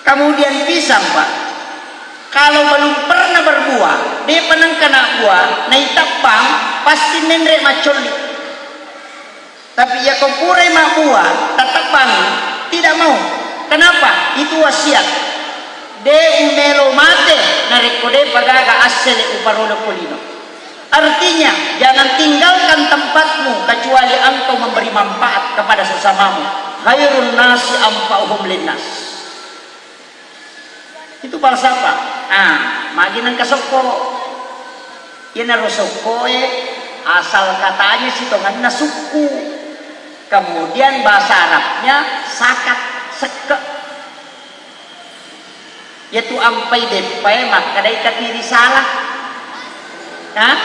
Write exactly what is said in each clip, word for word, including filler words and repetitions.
Kemudian pisang, Pak. Kalau belum pernah berbuah, depa nengka na buah, naitabbang, pasti menre maccolli. Tapi yako purai mabbuah, tatabbangi, tidak mau. Kenapa? Itu wasiat. De umelo mate, narekko depa gaga assele uparolo ko lino. Artinya, jangan tinggalkan tempatmu kecuali engkau memberi manfaat kepada sesamamu. Khairun nasi anfa'uhum linnas. Itu falsafah. Ah, magi nengka sokko. Iyanaro sokkoe asal katanya sitongenna sukku. Kemudian bahasa Arabnya sakat, sekke. Yaitu ampai deppae makkedai katiri salah. Hah?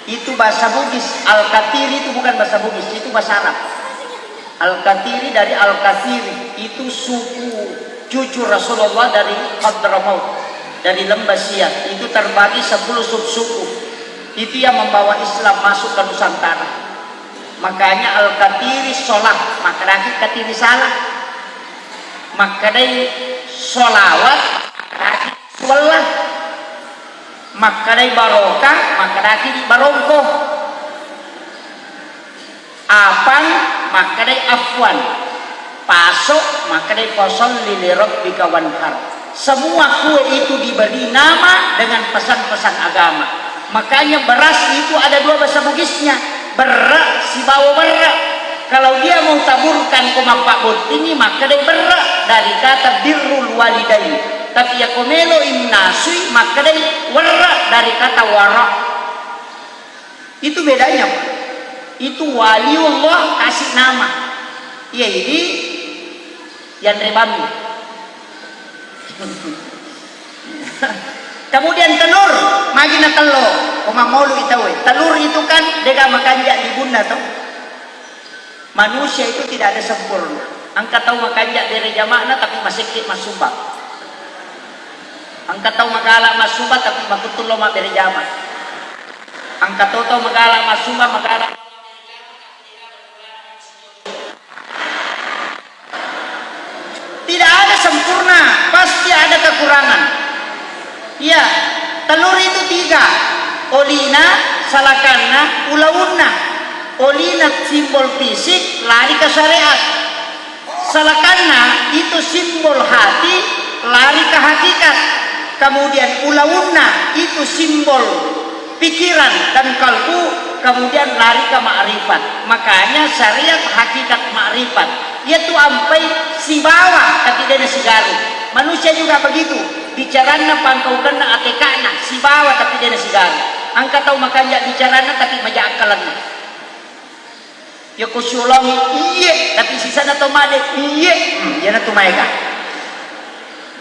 Itu bahasa Bugis. Al-Katiri itu bukan bahasa Bugis, itu bahasa Arab. Al-Katiri dari Al-Kasiri, itu suku cucu Rasulullah dari Hadramaut, dari Lembah Siak. Itu terbagi sepuluh subsuku. Itu yang membawa Islam masuk ke Nusantara. Makanya Al-Katiri sholah, makkedaki katiri salah. Makkedai sholawat, makkedaki suwella. Makkedai barokah, makkedaki di barongko. Apang, makkedai afwan. Paso, makkedai fasalli li rabbika wanhar. Semua kue itu diberi nama dengan pesan-pesan agama. Makanya beras itu ada dua bahasa Bugisnya, berre sibawa werre. Kalau dia mau taburkan ko mappabbottingi, makkedai berre dari kata birrul walidain. Tapi yako melo imnasui, makkedai werre dari kata wara. Itu bedanya, Pak. Itu waliullah kasih nama. Iya, ini yanre bammi. Kemudian telur, magi na tello, ko mammolu i tauwe. Telur itu kan dega makanja libunna to. Manusia itu tidak ada sempurna. Engka tau makanja bere jama'na tapi masekke massumbang. Engka tau magala massumbang tapi makuttu lo mabbere jama. Engka to tau magala massumbang, magala. Tidak ada sempurna, pasti ada kekurangan. Iya, telur itu tiga. Olina, salakanna, ulaunna. Olina simbol fisik, lari ke syariat. Salakanna itu simbol hati, lari ke hakikat. Kemudian ulaunna itu simbol pikiran dan kalbu, kemudian lari ke makrifat. Makanya syariat hakikat makrifat. Iyatu ampai sibawa tapi dena sigaru. Manusia juga begitu. Bicaranna pangkaukenna atekana sibawa tapi dena sigaru. Engka tau makanja bicaranna tapi maja akkalenna. Yako siolongi, iye, tapi sisana to made, iye. Hmm, iyanatu maega.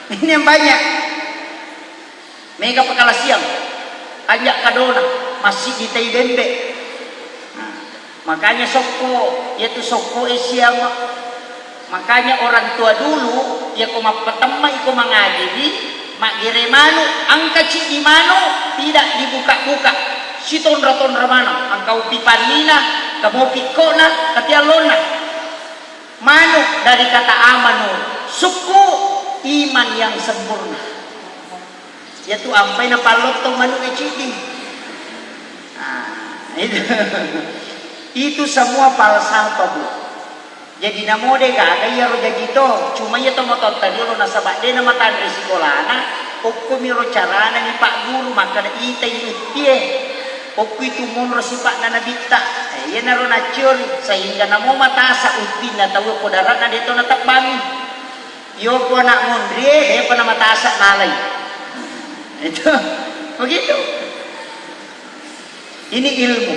Ini yang banyak. Mega pakalasiang. Anja kadona, masih ditai bembe. Nah, makanya sokko, yaitu sokko e siang. Makanya orang tua dulu, yako mappatemma iko mangaji di, maggere manu, engka ciddi manu, tidak dibuka-buka. Sitonra-tonra maneng, engka upi pannina, kamopi ikkona, katiallonna. Manu dari kata amanu, sukku, iman yang sempurna. Yaitu ampai napallottong manu e ciddi. Nah, itu. Itu semua falsafah, Bu. Jadi namo de gaga iyaro jaji to, cuma iya to matoatta riolo nasaba de namatanre sikolana, okkomiro carana ni Pak Guru makkeda itai uttie, okko itu monro sipa'na nabitta. Eh, iyanaro nacciori, sehingga namo matasa uttinna tau ko darana de to natebbangi. Yoko anak monrie, depa namatasa nalai. Itu, begitu. Ini ilmu.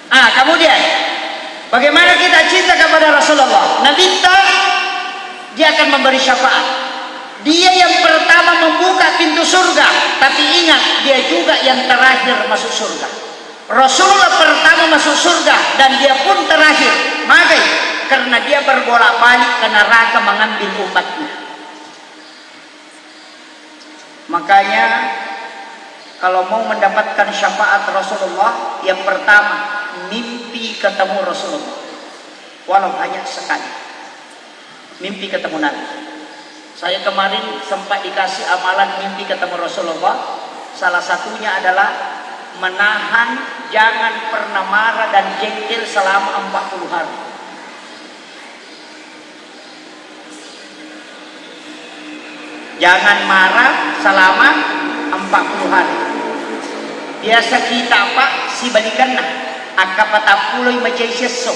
Ah, kemudian, bagaimana kita cinta kepada Rasulullah? Nabitta, dia akan memberi syafaat. Dia yang pertama membuka pintu surga, tapi ingat, dia juga yang terakhir masuk surga. Rasulullah pertama masuk surga dan dia pun terakhir. Magai? Karena dia berbolak-balik ke neraka mengambil umatnya. Makanya, kalau mau mendapatkan syafaat Rasulullah, yang pertama, mimpi ketemu Rasulullah. Walau hanya sekali. Mimpi ketemu Nabi. Saya kemarin sempat dikasih amalan mimpi ketemu Rasulullah. Salah satunya adalah menahan, jangan pernah marah dan jengkel selama empat puluh hari. Jangan marah selama empat puluh hari. Biasa kita, Pak, sibalikanna. Akka patappulo i macai siesso.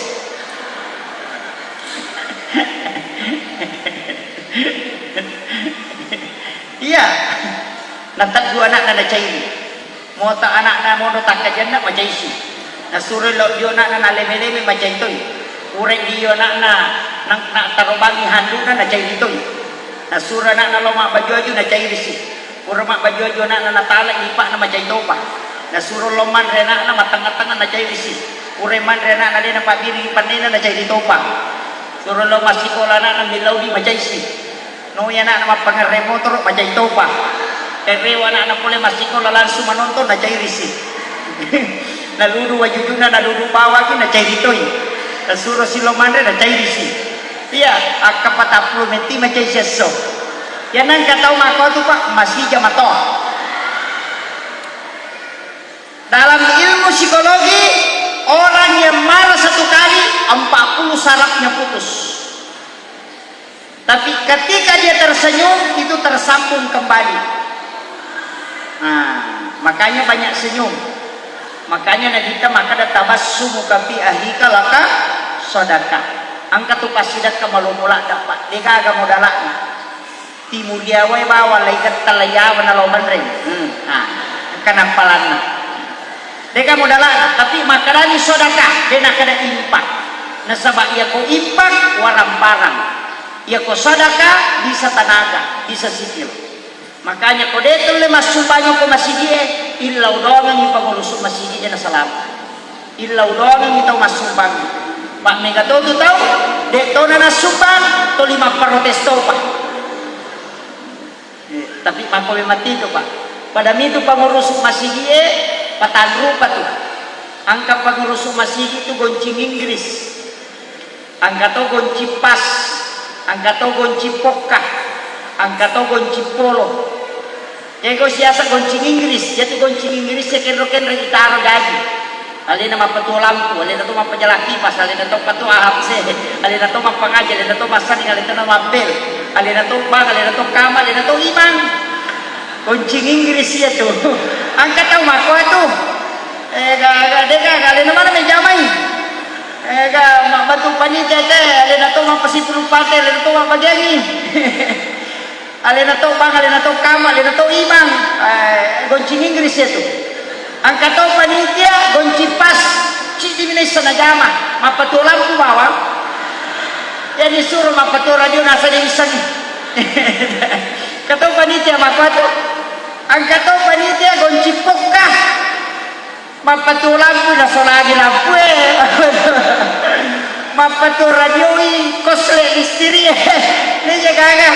Iya. Nateddu anakna nacairi. Mota anakna mono takkajanna macaisi. Nasuro lo dio anakna naleme-leme macai toi. Pura dio anakna nang na tarobangi handukna nacairi toi. Nasuro anakna lo mabbaju-aju nacairisi. Pura mabbaju-aju anakna natala lipakna macai topa. Nasuro lo manre anakna mattengnga-tengnga nacairisi. Pura manre anakna de napabbiring pannena nacairi topa. Suro lo massikola anakna millau di macaisi. Noi anakna mappangerre motoro macai topa. Terrewa anakna pole massikola langsung manonton nacairisi. Naludu wajujuna naludu bawaki nacairi toi. Nasuro silo manre nacairisi. Iya, akka patappulo metti macai siesso. Iya nangka tau makko tu, Pak, masija matoa. Dalam ilmu psikologi, orang yang marah satu kali, empat puluh sarafnya putus. Tapi ketika dia tersenyum, itu tersambung kembali. Nah, makanya banyak senyum. Makanya Nabitta makkeda, "Tabassumuka fi akhika laka sadaqah." Engka tu passidekka malomo ladde, Pak. Degaga modala'na. Timulia wae bawang lai getta lai awa nalo menreng. Hmm. Nah, engka nappalanna. Degaga modala'na, tapi makkedani sadaqah, de nakkeda infak. Nasaba iyako infak, waramparang. Iyako sadaqah, bisa tanaga, bisa sikil. Makanya ko de tulle massumbangi ko masigie, illau doangengi pengurus masigie nasalama. Illau doangengi tau massumbangi. Pak mega to tu tau, de tona nassumbang, toli mapparotes topa. Eh, tapi makko memang titu, Pak. Pada mitu pengurus masigie, patanrupa tu. Angka pengurus masigi tu goncing Inggris. Engka to goncing pas, engka to goncing pokka, engka to goncing polo. Jaji ko siasa goncing Inggris, jatu goncing Inggris ya kenro-kenro itaro jaji. Alena mappatuo lampu, alena to mappajala kipas, alena to patuo A H C, alena to mappangaji, alena to massaring, alena to mabbel, alena to bank, alena to kamar, alena to imang. Goncing Inggris iya tu. Engka tau makko tu. Eh, ga, ga, de ga, ga, alena mana mejamai. Eh, ga, mabbantu panitia te, alena to mappasipulung pate, alena to mabbagiangi. Alena to bank, alena to kamar, alena to imang. Eh, goncing Inggris iya tu. Engka to panitia, goncing pas, ciddi mi naisseng najama, mappatuo lampu bawang. Iya disuro mappatuo radio nasa de issengi. Engka to panitia makko tu. Engka to panitia goncing pokka. Mappatuo lampu nasolagi lampue. Mappatuo radioi kosle listiri. Neja gaga.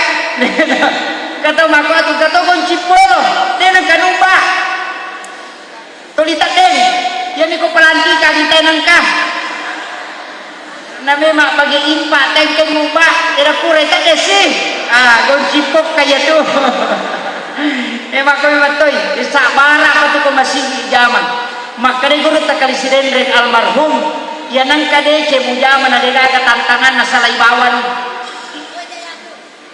Engka to makko tu, engka to goncing polo. De nengka nuba. Tuli teddeng. Iyani ko pelantikan itai nengka. Na memang bagi impa tengkeng muba, eda pura tedde si. Ah, goncing pokka iya tu. Eh, makko memang toi, sabara patu ko masigi jama. Makkeda guru takali sidenreng almarhum, iya nengka dece mujama na degaga tantanganna salai bawang.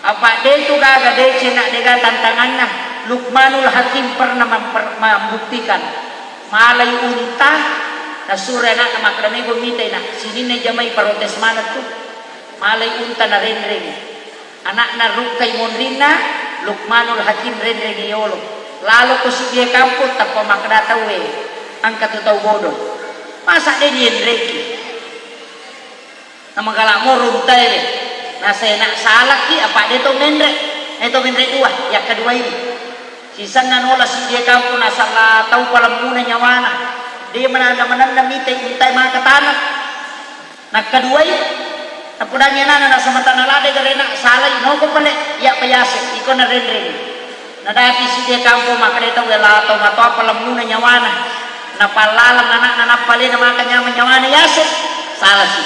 Apa de tu gaga deceng na dega tantanganna. Luqmanul Hakim pernah memper-, membuktikan. Malai unta, nasuro anakna makkeda, "Mego mitai, Nak, sininna jamai protes maneng tu." Malai unta narenreng. Anakna rukkai monrinna, Luqmanul Hakim renreng yolo. Lalo ko sidie kampong tappa makkeda tauwe, "Engka tu tau bodoh. Masa de dienreki?" Namagala moro untae. Nasena salaki apa de to menre. Eh, to menre dua, yakka dua ini. Sisenna nola sidie kampong nasala tau palemmuna nyawana. De mananna-mananna mitai untae maka tana. Nakkaduai, napodangi anana nasamatana lade garena salai noko pale, iya payase, iko narenreng. Nadapi sidie kampong makkeda tau, "Wela tau matoa palemmuna nyawana." Napallalang anakna nappa alena maka nyameng nyawana yase. Salasi.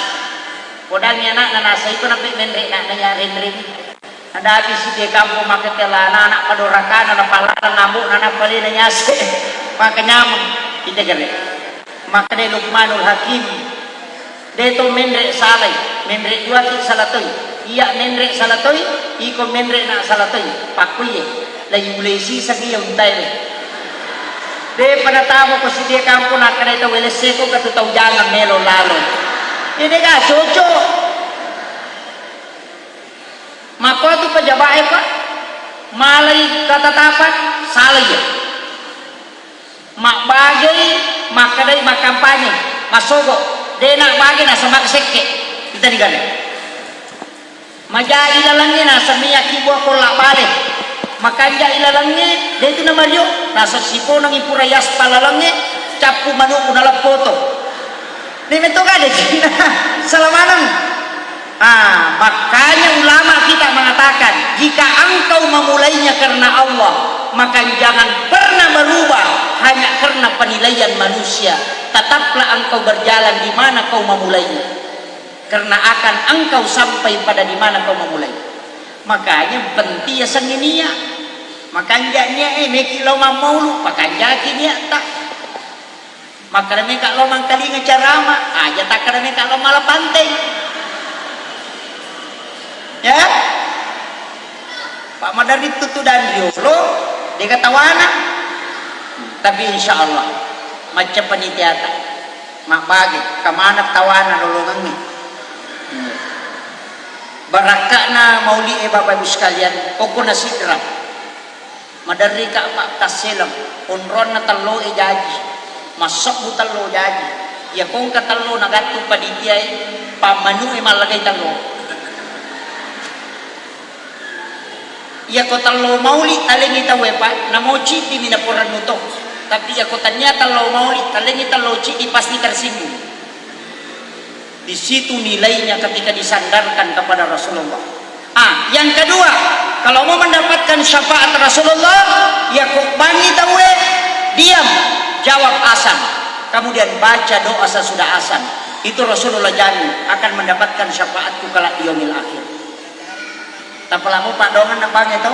Podangi anakna nasa iko nape menre anakna ya renreng. Adapi sidie kampong makkeda ana-ana padorakana napalarang ambo'na napalena nyase. Maka nyameng. Ite gere. Makkeda Luqmanul Hakim, de to menre salai, menre duaki sala toi. Iya menre sala toi, iko menre na sala toi. Pakkuye, lai mulai siseng iya untae. De pada tamo ko sidie kampong nakkeda tau welesseko katu tau jangang melo lalo. Ide ga cocok. Makkuatu pejabat e, Pak, malai katatapan, salai iya. Mabbagei, makkedai makkampanye, massogo, de nabbage nasaba sekke, itani gare. Majaji lalengnge nasaba miyaki bua kolla bale. Makanja ilalengnge, de tu namario, nasaba siponengi pura yaspal lalengnge, cappu manuku naleppoto. De metto gade cina, salamaneng. Ah, makanya ulama kita mengatakan, jika engkau memulainya karena Allah, maka jangan pernah berubah hanya karena penilaian manusia. Tetaplah engkau berjalan di mana kau memulainya. Karena akan engkau sampai pada di mana kau memulai. Makanya penting ya sengini ya. Makanja nia eh meki lo mammaulu, pakanjaki nia tak. Makkeda meka lo mangkalinga carama, aja takkeda meka lo mala panteng. Ya? Pak maderri tutu dan riolo, dega tawana. Tapi insya Allah, macca panitiata, mabbage, kamana tawana lolongengnge. Barakka'na mauli e Bapak Ibu sekalian, pokokna sidra. Maderri ka Pak tasseleng, onronna tello e jaji, massebbu tello jaji. Iya kongka tello nagattu panitia e, pammanu e mallagai tello. Iya ko tello mauli talengi tau e Pak, namo ciddi mi naporannu to. Tapi iya ko tania tello mauli talengi tello ciddi pasti tersinggung. Di situ nilainya ketika disandarkan kepada Rasulullah. Ah, yang kedua, kalau mau mendapatkan syafaat Rasulullah, ya kobbangi tauwe, diam, jawab asan. Kemudian baca doa sesudah asan. Itu Rasulullah jamin akan mendapatkan syafaatku kelak di yaumil akhir. Tapalamu padongan na bange to?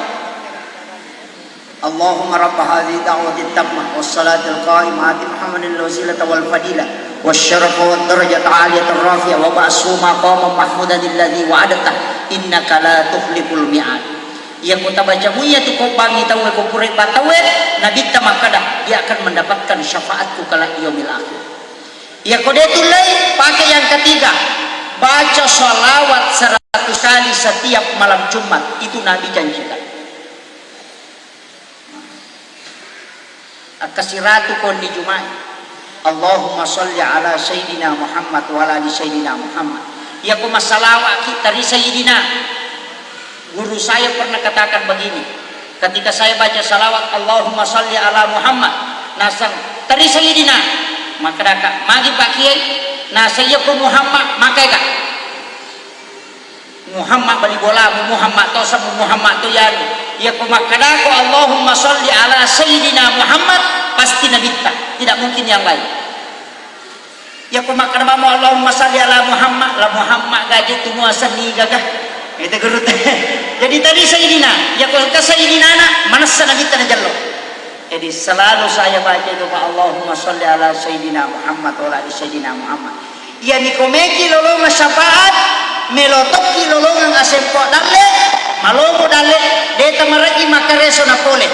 Allahumma rabba hadhihi da'watit tammah was salatil qa'imah ati Muhammadin al wasilata wal fadilah was syarafa wad darajata aliyatar rafi'ah wa ba'su maqamam mahmudan alladzi wa'adta innaka la tukhliful mi'ad. Iya ko tabaca muiya tu ko bangi tauwe ko pura patawe, nabitta makkada, dia akan mendapatkan syafaatku kelak di yaumil akhir. Iya ko de tullei, pakai yang ketiga, baca salawat seratus kali setiap malam Jumat, itu Nabi janjikan. Akkasiratu konni Juma'i. Allahumma salli ala Sayyidina Muhammad wa ala ali Sayyidina Muhammad. Iya ko masalawaki tari Sayyidina. Guru saya pernah katakan begini, ketika saya baca salawat Allahumma salli ala Muhammad, nasang tari Sayyidina, maka daka magi Pak Kiai, nasa iya ko Muhammad, maka eka. Muhammad bali bolamu, Muhammad to samu, Muhammad to yanu. Iya ko makkadako Allahumma salli ala Sayyidina Muhammad, pasti nabitta, tidak mungkin yang lain. Iya ko makkada mamo Allahumma salli ala Muhammad, la Muhammad gaje tu muasenni gaga. Itu guru te. Jadi tadi Sayyidina, iya ko ke Sayyidina na, manessa nabitta na jallo. Jadi selalu saya baca itu Pak, Allahumma salli ala Sayyidina Muhammad wa ala ali Sayyidina Muhammad. Iyami ko meki lolongeng syafaat, melo tokki lolongeng asempo dalle, malomo dalle, de tamare'i makkareso na pole.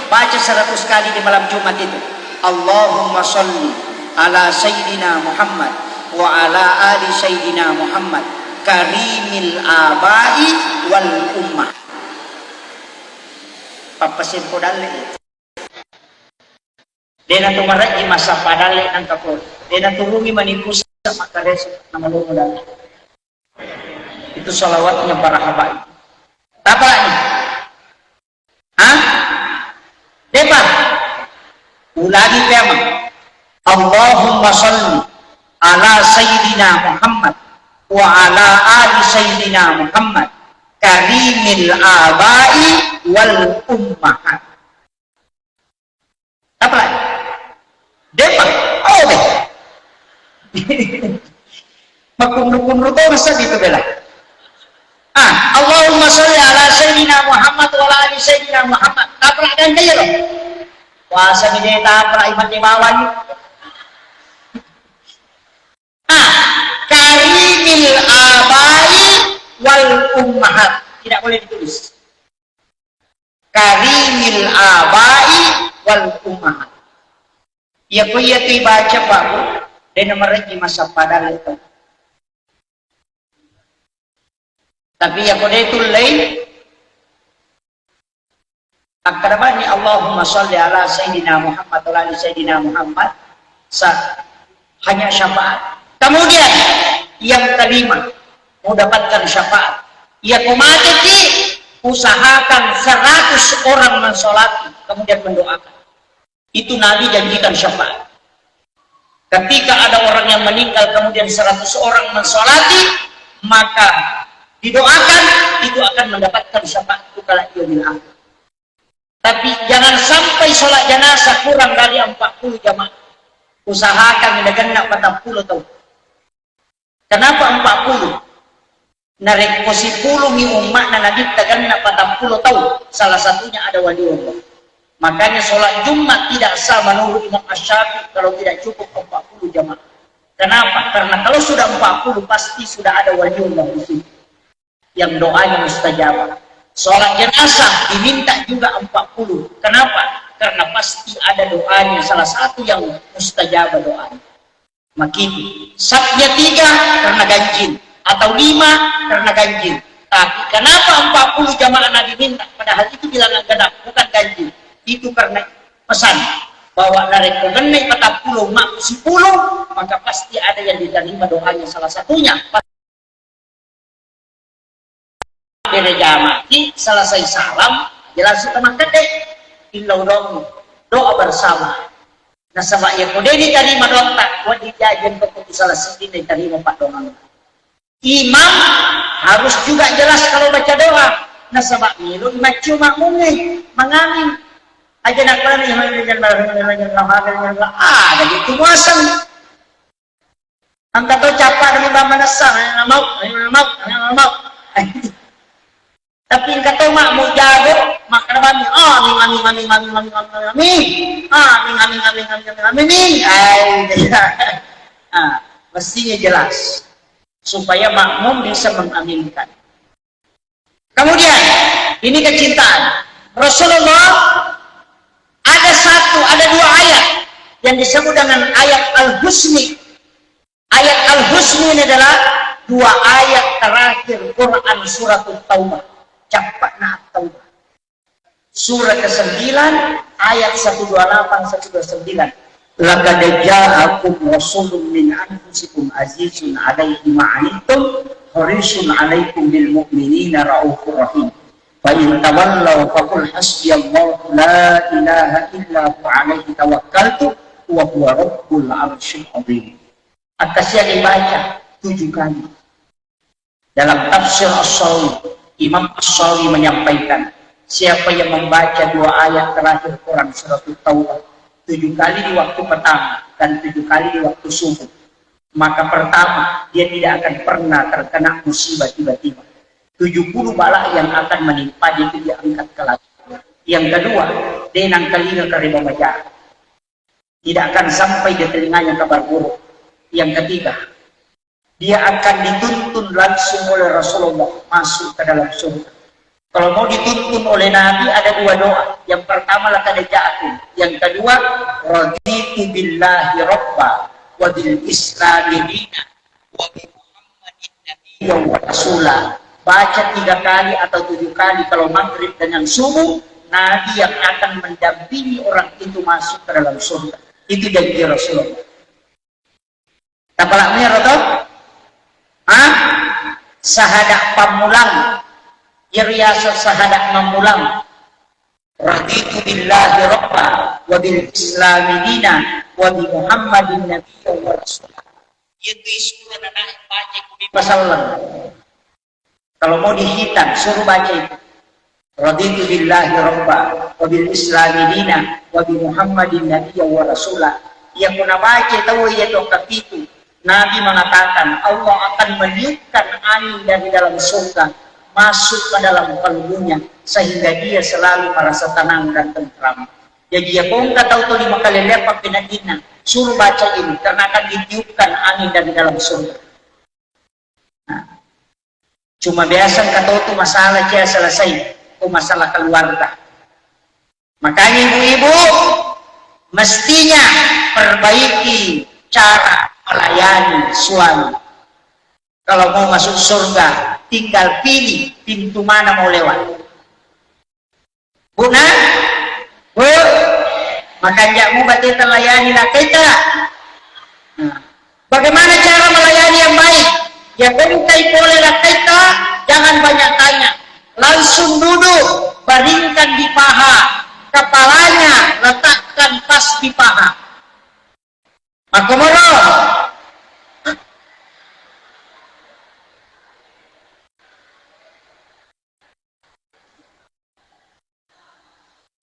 Baca seratus kali di malam Jumat itu. Allahumma salli ala Sayyidina Muhammad wa ala ali Sayyidina Muhammad karimil abai wal ummah. Pappasempo dalle. Dena tu mare'i massappa dalle nangka pole. Dena turungi manikusa makkareso namalomo dalle. Itu salawatnya para habaib. Tapalani. Hah? Depa. Ulangi pemang. Allahumma salli ala Sayyidina Muhammad wa ala ali Sayyidina Muhammad karimil abai wal ummahat. Apa lagi? Depa. Oh, deh. Makunru-kunru to masa gitu bela. Ah, Allahumma salli ala Sayyidina Sayyidina Muhammad, tabrak ganja ya loh. Puasa ni dia tabrak iman di bawah ni. Ah, karimil abai wal ummahat. Tidak boleh ditulis. Karimil abai wal ummahat. Iya ko iya tu ibaca, Pak, Bu, de' namarejji masa padale itu. Tapi iya ko de' tullei, akkada bani Allahumma salli ala Sayyidina Muhammad wa ala ali Sayyidina Muhammad, sa-, hanya syafaat. Kemudian yang kelima, mau dapatkan syafaat. Iya ko mate ki, usahakan seratus orang mensolati, kemudian mendoakan. Itu Nabi janjikan syafaat. Ketika ada orang yang meninggal, kemudian seratus orang mensolati, maka didoakan, itu akan mendapatkan syafaat itu kala yaumil akhir. Tapi jangan sampai sholat jenazah kurang dari empat puluh jamaah. Usahakan nagenna patappulo tau. Kenapa empat puluh? Narekko sipulumi umma'na Nabitta genna patappulo tau, salah satunya ada waliullah. Makanya sholat Jumat tidak sah menurut Imam Asy-Syafi'i kalau tidak cukup empat puluh jamaah. Kenapa? Karena kalau sudah empat puluh, pasti sudah ada waliullah di situ yang doanya mustajabah. Sholat jenazah diminta juga empat puluh. Kenapa? Karena pasti ada doanya, salah satu yang mustajabah doanya. Makitu. Sabnya tiga karena ganjil, atau lima karena ganjil. Tapi kenapa empat puluh jamaah Nabi minta, padahal itu bilangan genap, bukan ganjil? Itu karena pesan bahwa narekko gennai patappulo, makku sipulung, maka pasti ada yang diterima doanya, salah satunya bere jamaki, selesai salam, jelas kita makkede, illau dong, doa bersama. Nasaba iya ko de' ditarima doatta, wedding jaji engka ko tu salah siddi ditarima paddoangeng. Imam harus juga jelas kalau baca doa. Nasaba melo maccio makmungnge mangamin. Aja nakkuani, ah, jadi itu muaseng. Engka to cappa demi bang manessa, mau, mau, mau. Tapi engka to mak mau jago, makkeda bami, oh, amin, amin, amin, amin, amin, amin, amin, amin. Ah, amin, amin, amin, amin, amin, amin, amin. Ai, ah, mestinya jelas supaya makmum bisa mengaminkan. Kemudian, ini kecintaan. Rasulullah ada satu, ada dua ayat yang disebut dengan ayat Al-Husni. Ayat Al-Husni ini adalah dua ayat terakhir Quran Surat Taubah. Cappakna Taubah. Surah kesembilan, ayat satu dua delapan, satu dua sembilan. Laqad ja'akum rasulun min anfusikum azizun alaihi ma anittum harisun alaikum bil mu'minina raufur rahim. Fa in tawallaw faqul hasbiyallahu la ilaha illa huwa alaihi tawakkaltu wa huwa rabbul arsyil azim. Akkasiaga ibaca tujuh kali. Dalam tafsir As-Sawi, Imam As-Sawi menyampaikan, siapa yang membaca dua ayat terakhir Quran Surat Taubah tujuh kali di waktu petang dan tujuh kali di waktu subuh, maka pertama, dia tidak akan pernah terkena musibah tiba-tiba. Tujuh puluh bala yang akan menimpa dia itu diangkat ke langit. Yang kedua, de' nengkalinga kareba maja. Tidak akan sampai di telinganya kabar buruk. Yang ketiga, dia akan dituntun langsung oleh Rasulullah masuk ke dalam surga. Kalau mau dituntun oleh Nabi, ada dua doa. Yang pertama, laqad ja'akum. Yang kedua, raditu billahi rabba wa bil islami dina wa bi Muhammadin nabiyya wa rasula. Baca tiga kali atau tujuh kali kalau maghrib dengan subuh, Nabi yang akan mendampingi orang itu masuk ke dalam surga. Itu janji Rasulullah. Tapalak mero to? Hah? Sahada pammulang. Iyaro yaseng sahada mammulang. Raditu billahi rabba wa bil islami dina wa bi Muhammadin nabiyya wa rasula. Iyatu isura nanae baca kumi pasalleng. Kalau mau dihitan, suruh baca itu. Raditu billahi rabba wa bil islami dina wa bi Muhammadin nabiyya wa rasula. Iya ko nabaca tau iya to kapitu. Nabi mengatakan, Allah akan meniupkan angin dari dalam surga masuk ke dalam kalbunya, sehingga dia selalu merasa tenang dan tentram. Jadi, ya, kongka tau tuli makaleleang pappeneddinna, suruh baca ini, karena akan ditiupkan angin dari dalam surga. Nah, cuma biasa engka to tu masalah cia selesai, ko masalah keluarga. Makanya ibu-ibu mestinya perbaiki cara melayani suami. Kalau mau masuk surga, tinggal pilih pintu mana mau lewat. Bu, nah? Bu, makanjak mu bateta layani lakkaita. Nah, bagaimana cara melayani yang baik? Ya, kongkai pole lakkaita, jangan banyak tanya. Langsung duduk, baringkan di paha. Kepalanya letakkan pas di paha. Makkomoro.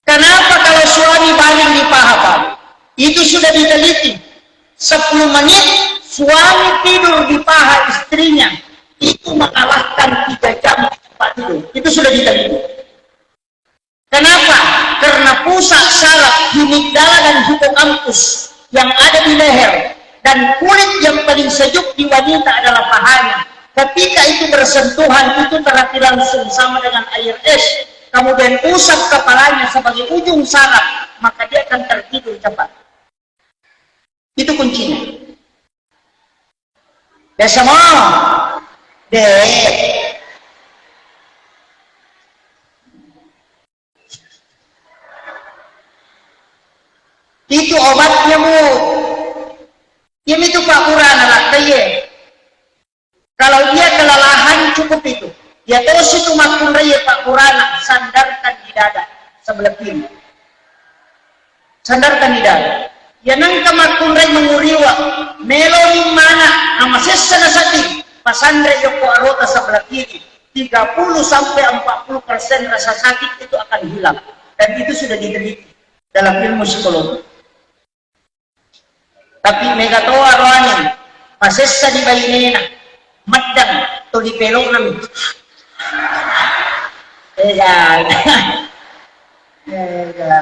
Kenapa kalau suami baring di paha, Pak? Itu sudah diteliti. Sepuluh menit suami tidur di paha istrinya, itu mengalahkan tiga jam tempat tidur. Itu sudah diteliti. Kenapa? Karena pusat saraf amigdala dan hipokampus yang ada di leher dan kulit yang paling sejuk di wanita adalah pahanya. Ketika itu bersentuhan, itu terapi langsung sama dengan air es. Kemudian usap kepalanya sebagai ujung saraf, maka dia akan tertidur cepat. Itu kuncinya. Biasa mo? De. Itu obatnya, Bu. Iya itu Pak Burana, Pak. Iya. Kalau dia kelelahan, cukup itu. Iya tosi tu makkunrai, Pak Burana, sandarkan di dada sebelah kiri. Sandarkan di dada. Iya nengka makkunrai menguriwa, melo mana, nama sessa na sakit, pasanre yoko arota sebelah kiri, tiga puluh sampai empat puluh persen rasa sakit itu akan hilang. Dan itu sudah diteliti dalam ilmu psikologi. Tapi mega to aroane, pasessa di bainena, meddang, to di pelokna mi. Ega. Ega.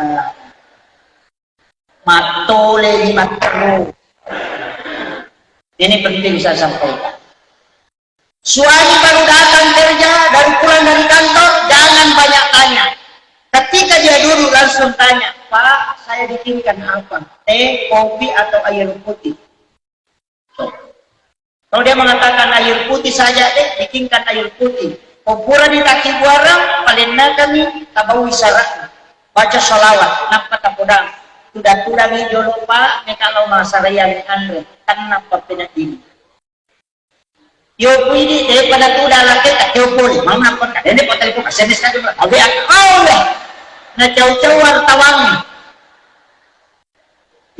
Mattole di matteru. Ini penting saya sampaikan. Suami baru datang kerja, baru pulang dari kantor, jangan banyak tanya. Ketika dia duduk, langsung tanya, "Pak, saya bikinkan apa? Teh, kopi, atau air putih?" Kalau dia mengatakan, "Air putih saja deh, bikinkan air putih." Ko pura ditaki buarang, palenna kami tabawi syaratna. Baca salawat, nappa tapodang. Tudang-tudangi jolo, Pak, meka lao massaraiang anre, tenna pappeneddinna. Yo, ku idi, depa natuda lakkaita, teo pole, mama apa ka, dende pa telepon, S M S ka, dende pa, awe, awe, na cau-cau wartawangnge.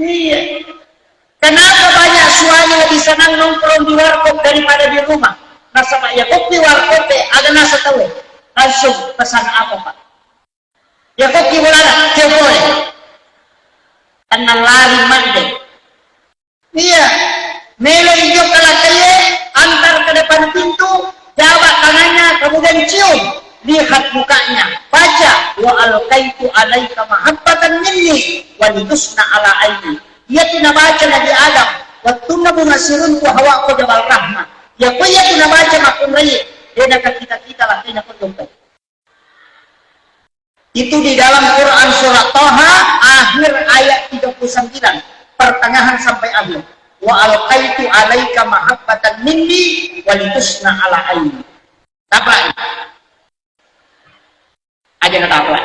Iya. Kenapa banyak suami lebih senang nongkrong di warkop daripada di rumah? Nasaba iya kopi warkop e, aga nasa tau e. Langsung pesan apa, Pak? Iya kopi bolana, teo pole. Tenang lari mande. Iya, melo ijokka lakkaie, antar ke depan pintu, jabat tangannya, kemudian cium, lihat mukanya, baca, "Wa alqaitu alaika mahabbatan minni wa litusna ala aini." Iyatu nabaca Nabi Adam, wettunna bunga siruntu Hawa ko Jabal Rahmah. Iya ko iyatu nabaca makkunrai, de nakakita-kita lakkaina ko jokka. Itu di dalam Quran surat Toha, akhir ayat tiga puluh sembilan, pertengahan sampai akhir. "Wa alqaitu alaika mahabbatan minni wa litusna ala aini." Taplak. Aja na taplak.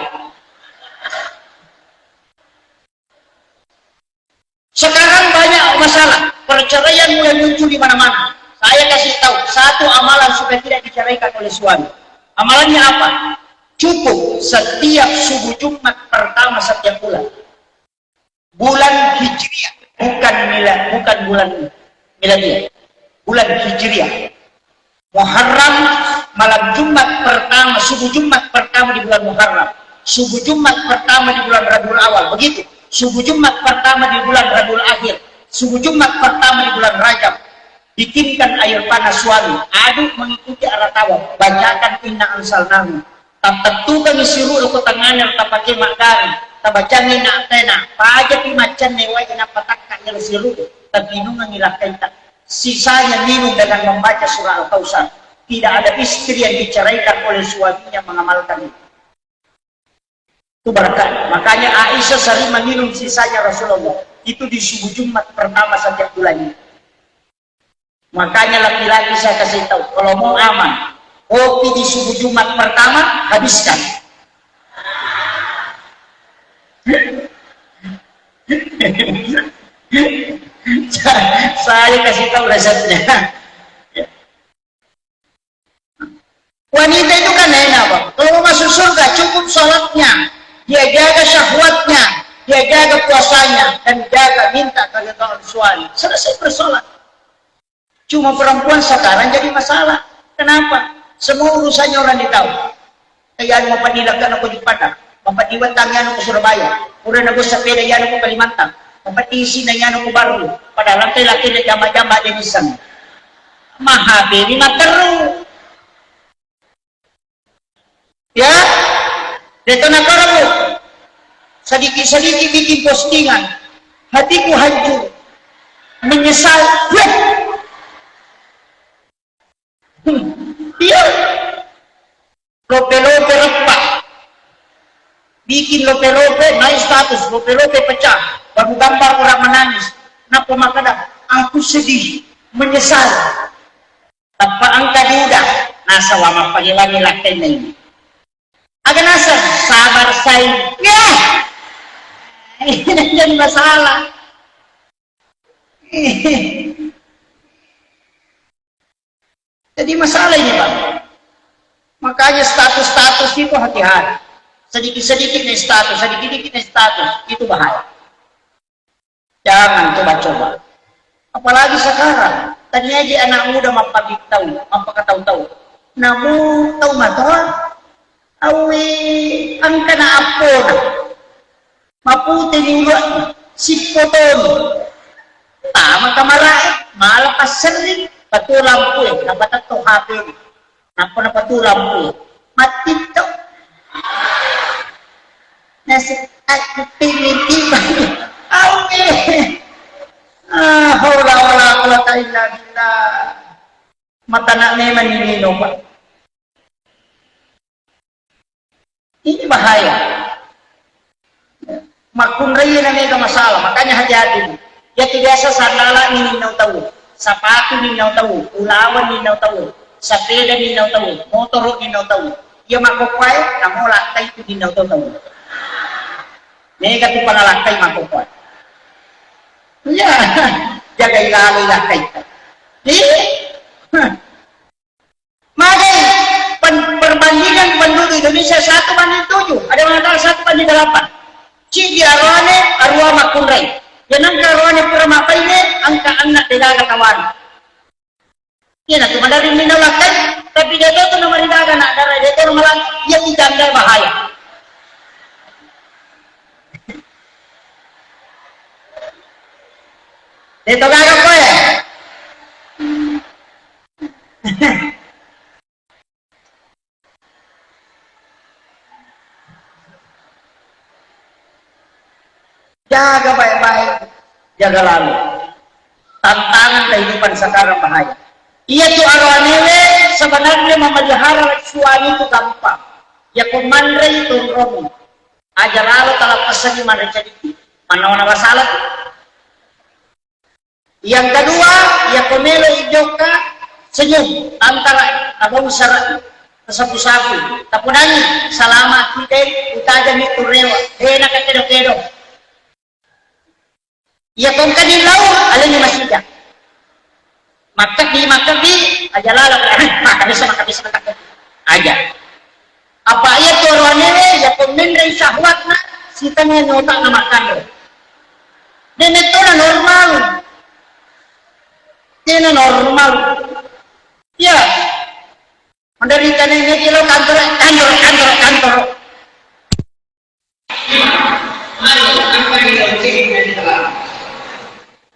Sekarang banyak masalah, perceraian mulai muncul di mana-mana. Saya kasih tahu satu amalan supaya tidak diceraikan oleh suami. Amalannya apa? Cukup setiap subuh Jumat pertama setiap bulan. Bulan Hijriah, bukan mila-, bukan bulan Miladiah. Bulan Hijriah. Muharram, malam Jumat pertama, subuh Jumat pertama di bulan Muharram, subuh Jumat pertama di bulan Rabiul Awal, begitu. Subuh Jumat pertama di bulan Rabiul Akhir, subuh Jumat pertama di bulan Rajab. Bikinkan air panas suami, aduk mengikuti arah tawaf, bacakan inna anzalnahu. Tattettukangngi siru' ko tangngana tapake maggari, tabacangngi inna a'taina, pajapi maccanne wae nappa takka iyaro siru', tapinungengngi lakkaita. Sisanya minum dengan membaca surah Al-Kautsar. Tidak ada istri yang diceraikan oleh suaminya mengamalkan itu. Itu berkah. Makanya Aisyah sering meminum sisanya Rasulullah. Itu di subuh Jumat pertama setiap bulannya. Makanya laki-laki saya kasih tahu, kalau mau aman, kopi di subuh Jumat pertama, habiskan. Saya kasih tahu resepnya. Wanita itu kan enak, Bang. Kalau mau masuk surga, cukup sholatnya. Dia jaga syahwatnya, dia jaga puasanya, dan jaga minta keridhaan suami. Selesai persoalan. Cuma perempuan sekarang jadi masalah. Kenapa? Semua urusannya orang ditahu. Iya, anu, mapaddi lakka nako Padang, mapaddi wettangngi anu ko Surabaya, pura nako sepeda iya anu ko Kalimantan, mapaddi isina iya anu ko Barru, padahal engka laki na jamba-jamba de' nisseng. Mahabeni matteru. Ya, de' to nakaremu. Sedikit-sedikit bikin postingan. Hatiku hancur. Menyesal. Weh. Hmm. Iya. Lope-lope reppa. Bikin lope-lope, naik status, lope-lope pecah. Baru gambar orang menangis. Nappa makkeda, "Aku sedih, menyesal." Tappa engka duda, nasaba mappahewangngi lakkainna ini. Aga naseng, sabar, sayang. Ya. Ini jadi masalah. Jadi masalah ini, Bang. Makanya status-status itu hati-hati. Sedikit-sedikit naik status, sedikit-sedikit naik status, itu bahaya. Jangan coba-coba. Apalagi sekarang, tania ji anak muda mappabittau, mappakatau-tau. Namu tau matoa, awi engkana appona. Maputeni ulu'na, sippotoni. Tama kamara'e, mala passerring, patu lampue, napatetto H P-na. Nappa napatu lampue. Matti to. Nasi aku pini tiba. Awe. Ah, haula wala quwata illa billah. Matana memang ini no, Pak. Ini bahaya. Makkunrai na mega masalah, makanya hati-hati. Yatu biasa sandala ni ninnau tau, sapatu ninnau tau, ulaweng ninnau tau, sapeda ninnau tau, motoro ninnau tau. Iya makkokkoe, namo lakkai tu ninnau tau tau. Mega tu pangalakkai makkokkoe. Iya, jagai laloi lakkai. Ih. Magai pen-, perbandingan penduduk Indonesia satu banding tujuh, ada yang mengatakan satu banding delapan. Cidi aroane, arua makkunrai. Yang engka aroane pura mapaine, engka anak degaga kawan. Iya, nah, cuma dari minal lakkai, tapi dia tahu tuh nama degaga anak darah, dia tahu nama laki, dia tidak ada bahaya. Dia tahu gaga kowe. Jaga baik-baik, jaga lalu. Tantangan kehidupan sekarang bahaya. Iya tu aroanewe sebenarnya memelihara suami itu gampang. Ya ko manrei tunromu. Aja lalo talapessangi manre cadiki. Manawa-nawa salah tu. Yang kedua, iya ko melo ijokka senyum, tantara, tabong sara, tasapu-sapu, tapudangi, salama kite, utajami turewa, dena kakedo-kedo. Iya ko engka di lau, aleni masija. Makkebbi, makkebbi, aja lalo, makkebbi, makkebbi, makkebbi. Aja. Apa iya tu aroanewe, iya ko menrei syahwatna, sitengnga ni otakna makkanre. De mettona normal. Dena normal. Iya. Menderita ni, ni kilo kantor, kantor, kantor, kantor.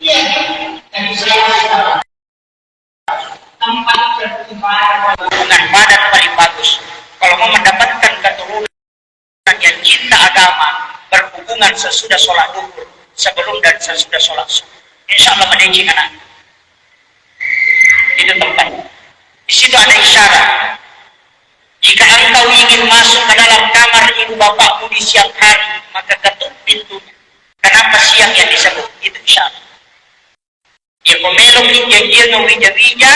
Iya. Tapi saya sesudah sholat duhur, sebelum dan sesudah sholat subuh. Insya Allah madeceng anak. Itu tempat. Di situ ada isyarat. Jika engkau ingin masuk ke dalam kamar ibu bapakmu di siang hari, maka ketuk pintunya. Kenapa siang yang disebut? Itu isyarat. Iya, ko melo ki janjiang wija-wija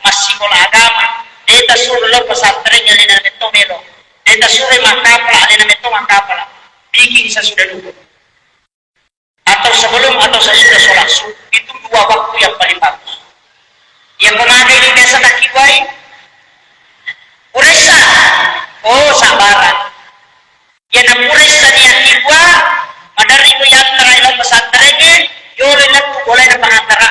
massikola agama, de tasuro lao pesantren, alena metto melo. De tasuro makkapala, alena metto makkapala. Bikin sesudah duhur. Atau sebelum atau sesudah sholat subuh, itu dua waktu yang paling bagus. Iya, ko magai ni biasa takkibuai? Puressa. Oh, sabarang. Iya, na puressa ni yakkibua, maderri ko yantarai lao pesantrengnge, yolo lettu bolai na pangantara.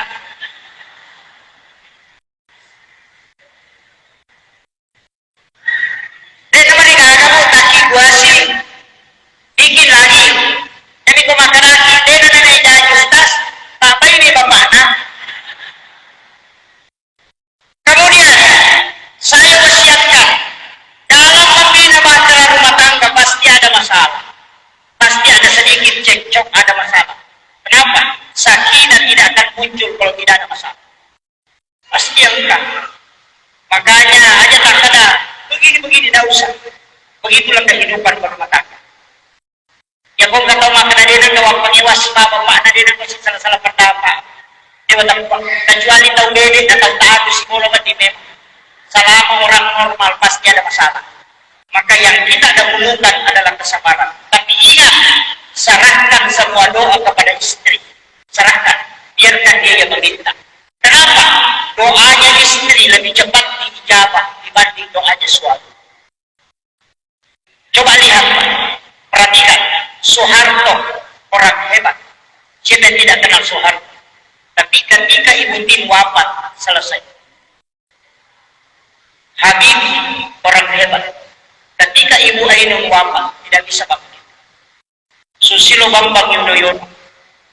De namarigaga mu takkibuasi. Bikin lagi. Tapi ko makkedaki, de na nanaejaji ustaz, tapaini bapakna. Kemudian, saya wasiatkan, dalam membina bahtera rumah tangga pasti ada masalah. Pasti ada sedikit cekcok, ada masalah. Kenapa? Sakinah tidak akan muncul kalau tidak ada masalah. Pasti yang enggak. Makanya aja tak ada begini-begini, tidak usah. Begitulah kehidupan berumah tangga. Ya, ko engka tau makkeda de nengka wappangewa sibawa bapakna, de nengka sala-sala pendapat. Dewa tempat. Kecuali tau bede dan tau taat sikola mati memang. Selama orang normal pasti ada masalah. Maka yang kita dahulukan adalah kesabaran. Tapi ingat, serahkan semua doa kepada istri. Serahkan. Biarkan dia yang meminta. Kenapa? Doanya istri lebih cepat diijabah dibanding doanya suami. Coba lihat, Pak. Perhatikan. Soeharto, orang hebat. Siapa yang tidak kenal Soeharto? Tapi ketika Ibu Tin wafat, selesai. Habibie, orang hebat. Ketika Ibu Ainun wafat, tidak bisa bangkit. Susilo Bambang Yudhoyono,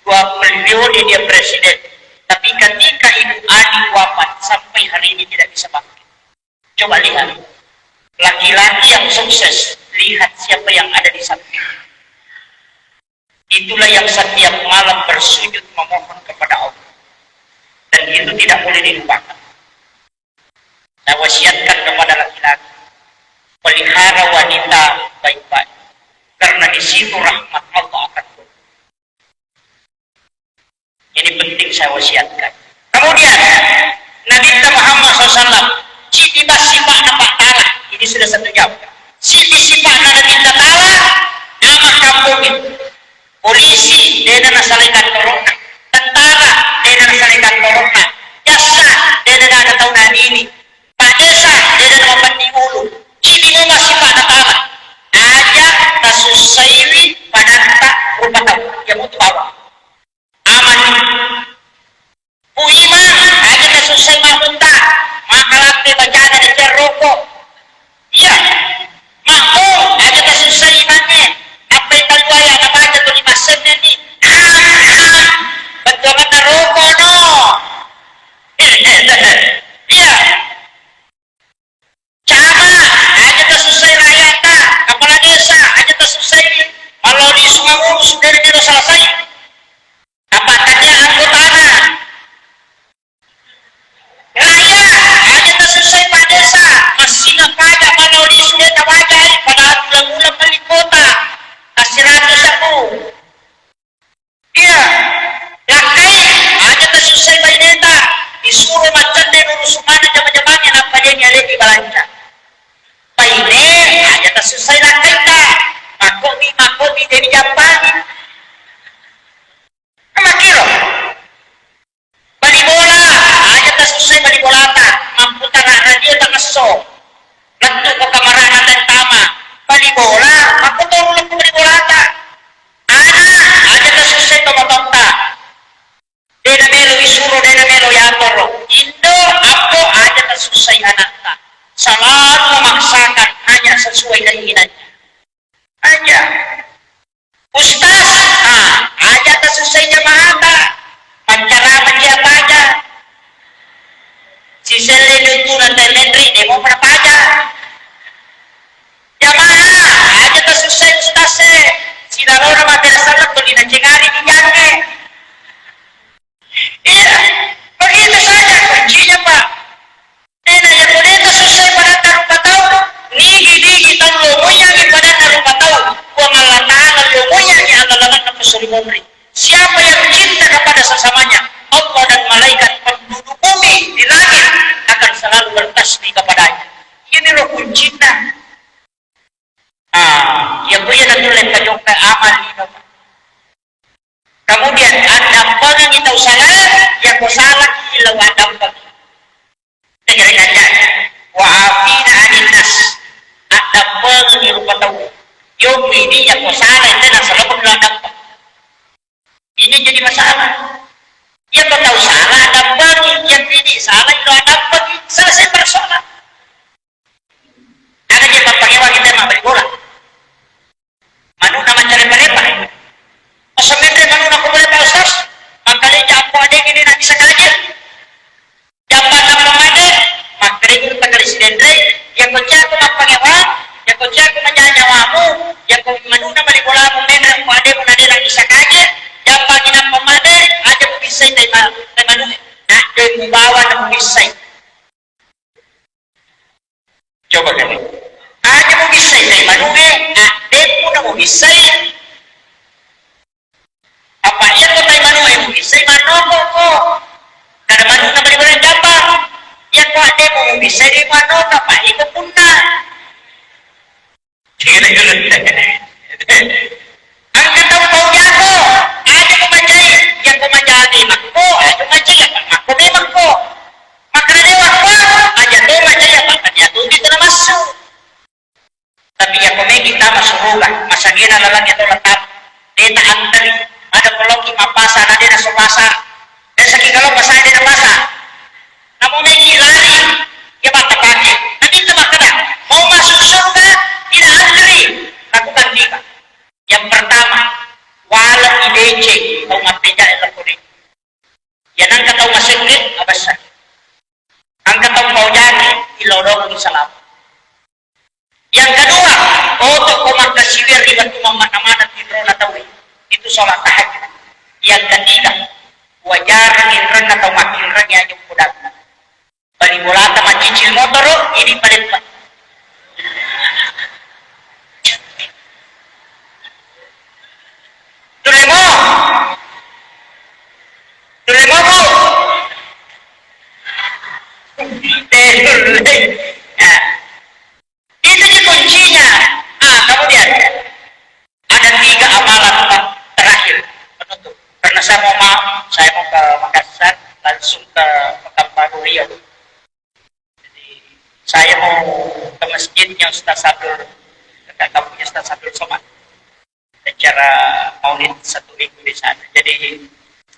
dua periode dia presiden. Tapi ketika Ibu Ani wafat, sampai hari ini tidak bisa bangkit. Coba lihat, laki-laki yang sukses, lihat siapa yang ada di samping. Itulah yang setiap malam bersujud memohon kepada Allah. Dan itu tidak boleh dilupakan. Saya wasiatkan kepada laki-laki, pelihara wanita baik-baik. Karena di situ rahmat Allah akan turun. Ini penting saya wasiatkan. Kemudian, Nabi Muhammad sallallahu alaihi wasallam, citi bas sifat nampak tala. Ini sudah satu jam. Citi sifat Nabi tala, nama kampung itu. Polisi, dena nasalai kantorona. Tentara, dena nasalai kantorona. Jaksa, dena gaga tau nadini. Pak Desa, dena namappendi ulu. Citi mo bas sifat Nabi tala. Aja tasussaiwi padatta rupa tau. Ya mutu bawang. Aman. Bu Imang, aja tasussai mammutta, maka lappe bacana de roko. Iya. Makko, aja tasussai imangnge, nappai talluaya nabaca tuli massennenni. Ah, ah. Bettuanganna roko no. Iya. Cama, aja tasussai rakyata, kepala desa, aja tasussai mallau lisu mangurus, de melo selesai. Apa tania anggotana? Rakyat, aja tasussai Pak Desa, massinga pajak mallau lisu de tawajai, padahal bulan-bulan melli kota, kasiratu saku. Iya, lakkai, aja tasussai baineta, disuro maccenne nurusu maneng jama-jamangnge nappa de nialeki balanja. Baine, aja tasussai lakkaita, makkomi, makkomi de dijampangi. Makkiro. Bali bola, aja tasussai bali bolata, mapputara radio tangesso. Lettu ko kamarana tentama, bali bola, makkotoru lettu bali bolata. Ana, aja tasussai tomatoatta. De namelo isuro, de namelo yatoro. Indo, ambo, aja tasussai anatta. Selalu memaksakan hanya sesuai keinginannya. Aja. Ustaz, ah, aja tasussai jamaata, pancaramaki apaja. Siselle duttuna tau menre, demo pada paja. Jamaah, aja tasussai ustaz e, silalona mabbere sallang to nacengari ki jange. Iya, begitu saja kuncinya, Pak. Tena iya ko de' tasussai padanna rupa tau, nigi-nigi tau lomoiyangngi padanna rupa tau, Puang Allah Ta'ala lomoiyangngi alalana ko suri monri. Siapa yang cinta kepada sesamanya, Allah dan malaikat penduduk bumi di langit akan selalu bertasbih kepadanya. Ini loh kuncinya. Ah, iya ko iya natulle pajokka amal lino. Kemudian, addampengengngi tau sala, iya ko sala, ilo addampengi. Tegere kanjana. Wa afina anin nas. Addampengengngi rupa tau. Yo ini iya ko sala, itu nasaba ko lo addampeng. Ini jadi masalah. Iya ko tau sala, addampengi. Iya ini sala, ilo addampengi. Selesai persoalan. Ada je mappangewa kita mabbali bola. Manu'na maccare-parepa. Masa menre manu'na ko boleh, Pak Ustaz? Makkalejja akko adeng ini nak bisa kaje. Jampa nappa made, makkalejja takali sidenre, iya ko cako mappangewa, iya ko cako majaja wamu, iya ko manu'na bali bolamu menre akko ademu nade nak bisa kaje, jampa nappa made, aja mu bissai tai ma-, tai manu'e. Nak de mubawa na mu bissai. Coba kali. Aja mu bissai tai manu'e, addemmu na mu bissai. Apa iya ko tai manu'e mu bissai, mannoko ko. Kada manu'na bali-bali japa. Iya ko addemmu mu bissai, de mannoko, apa iko punna. Engka tau pau jako, aja ko macai, iya ko macai makko, aja macai apa makko memang ko. Makkeda de makko, aja to macai apa, aja to itu namassu. Tapi iya ko megi tama suruga, masagena laleng iya to letap. De ta anteri, ada ko loki mappasa, na de nasu pasa. Biasa ki kalau pasa de napasa. Namo megi lari, iya mattapake. Nabi itu makkeda, mau masuk surga, tidak antri. Lakukan tiga. Yang pertama, waleng ideceng tau mappeja e lokko de. Iya nangka tau masekre, abessa. Angka tau paujaki, ilodong salama. Yang kedua, oto ko makkasiwir ri wettu mammana-mana tinrona tauwe. Itu sholat tahajud. Yang ketiga, wajar inrenna tau makkinrengi aja podang. Bali bolata maccicil motoro, ini paleppa. Tulle mo. Tulle mo, Bu. Eh, tulle. Ya. Itu je kuncinya. Ah, kemudian ada tiga amalan terakhir penutup. Karena saya mau ma-, saya mau ke Makassar, langsung ke Pekanbaru Riau. Jadi, saya mau ke masjidnya Ustaz Abdul, dekat kampungnya Ustaz Abdul Somad. Acara maulid satu minggu di sana. Jadi,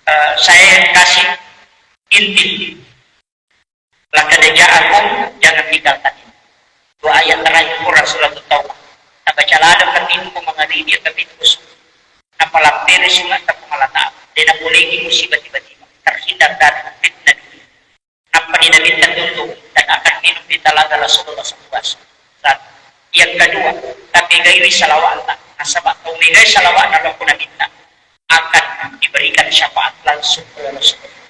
eh, saya kasih inti. Laqad ja'akum, jangan tinggalkan ini. Dua ayat terakhir Quran Surat Taubah. Nabaca ladang katimu mangadi dia tapi itu khusus. Napalang tere sungai tapi malah tak. Dia boleh musibah tiba-tiba. Terhindar dari fitnah dunia. Nappani Nabitta tuntu, dan akan minum di talaga Rasulullah sallallahu alaihi wasallam. Yang kedua, tapegaiwi salawa'ta. Nasaba tau megai salawa'na lao ku Nabitta akan diberikan syafaat langsung oleh Rasulullah.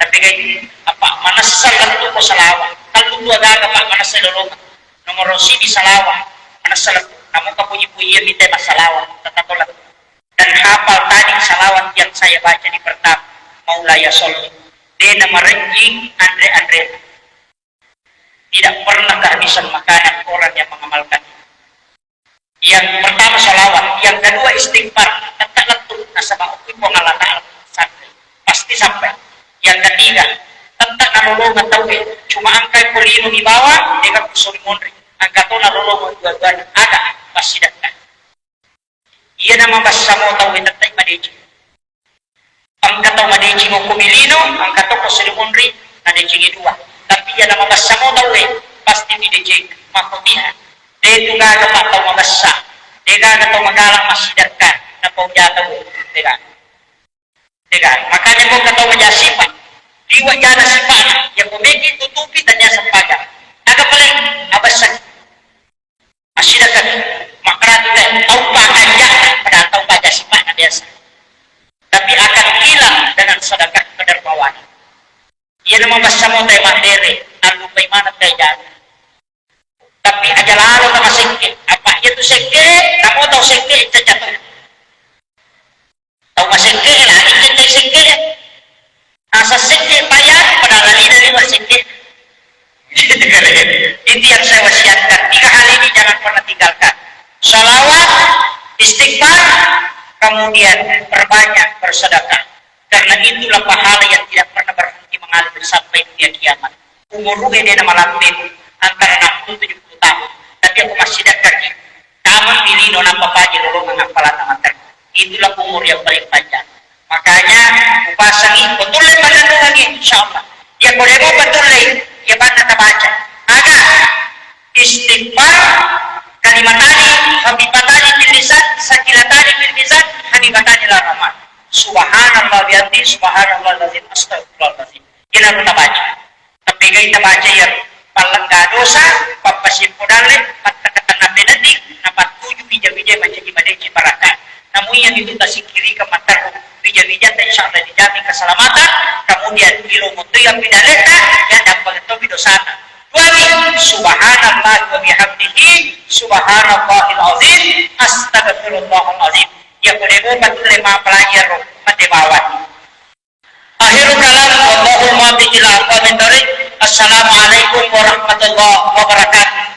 Tapegai apa manessa lettu ko salawat. Tellu tu agaga, Pak, manessa lolonga. Nomor siji salawat, manessa lettu. Namu kapuji-puji iya mita massalawa, tetap lettu. Dan hafal tadi salawat yang saya baca di pertama, Maulaya Sholli. De namarenjing anre-anre. Tidak pernah kehabisan makanan orang yang mengamalkan. Yang pertama salawat, yang kedua istighfar, tetap lettu nasaba okki Puang Allah Ta'ala sampai, pasti sampai. Yang ketiga, tetap nalolongan tauwe, cuma angka ko lino dibawa, dengan kusuri monri, angka to nalolongan dua-duanya, ada pasti datang. Iya namabessa mo tauwe tettai madeceng. Engka tau madeceng okko milino, engka to ko salimonri nadecengi dua. Tapi iya namabessa mo tauwe pasti mideceng. Makkotiha. De tu gaga pa tau mabessa. De gaga tau magala massidekka. Napau jata bu. De gaga. Tega, makanya ko engka tau maja sipa. Liwa jana sipana, ya ko meki tutupi tanya sempaja. Aga paling abessaki. Asidakaki. Makratu te, tau pakanja, pada tau baja sipana biasa. Mabessa mo tau mabbere, allupai maneng tau jana. Tapi aja lalo tau masekke. Apa iya tu sekke, namo tau sekke caca tu. Tau masekke, nah, ini tau sekke. Asa sekke payah, padahal lali dari masekke. Itu yang saya wasiatkan. Tiga hal ini jangan pernah tinggalkan. Salawat, istighfar, kemudian perbanyak bersedekah. Karena itulah pahala yang tidak pernah berhenti mengalir sampai dunia kiamat. Umur ruhe de na malampe antara enam puluh tujuh puluh tahun. Tapi aku masih dekat. Tamat milino nampa paji lolongang appalanna materru. Itulah umur yang paling panjang. Makanya upasangi, betul le pananungangi, insya Allah. Ya, kalau mau betul le, ya, mana tabaca. Aga istighfar, kalimatani habibatani fil lisan, sakilatani fil mizan, habibatani ila rahman. Subhanallah bihamdi, subhanallah lazim, astagfirullahalazim. Kira tabaca. Tapi gai tabaca iya pallengga dosa, pappasimpu dalle, pattakatang nape nedding, napattuju wija-wija mancaji madeceng barakka. Namu iya itu tasikkirika materru wija-wija ta, insya Allah dijamin keselamatan. Kemudian ilo motoi api daleta, ya dapat tobi dosana. Duani, subhanallah wa bihamdihi, subhanallahil azim, astagfirullahalazim. Ya kode mo patulle mapelajaro mate bawang. Akhirul kalam, wallahul muwaffiq ila aqwamit thariq. Assalamualaikum warahmatullahi wabarakatuh.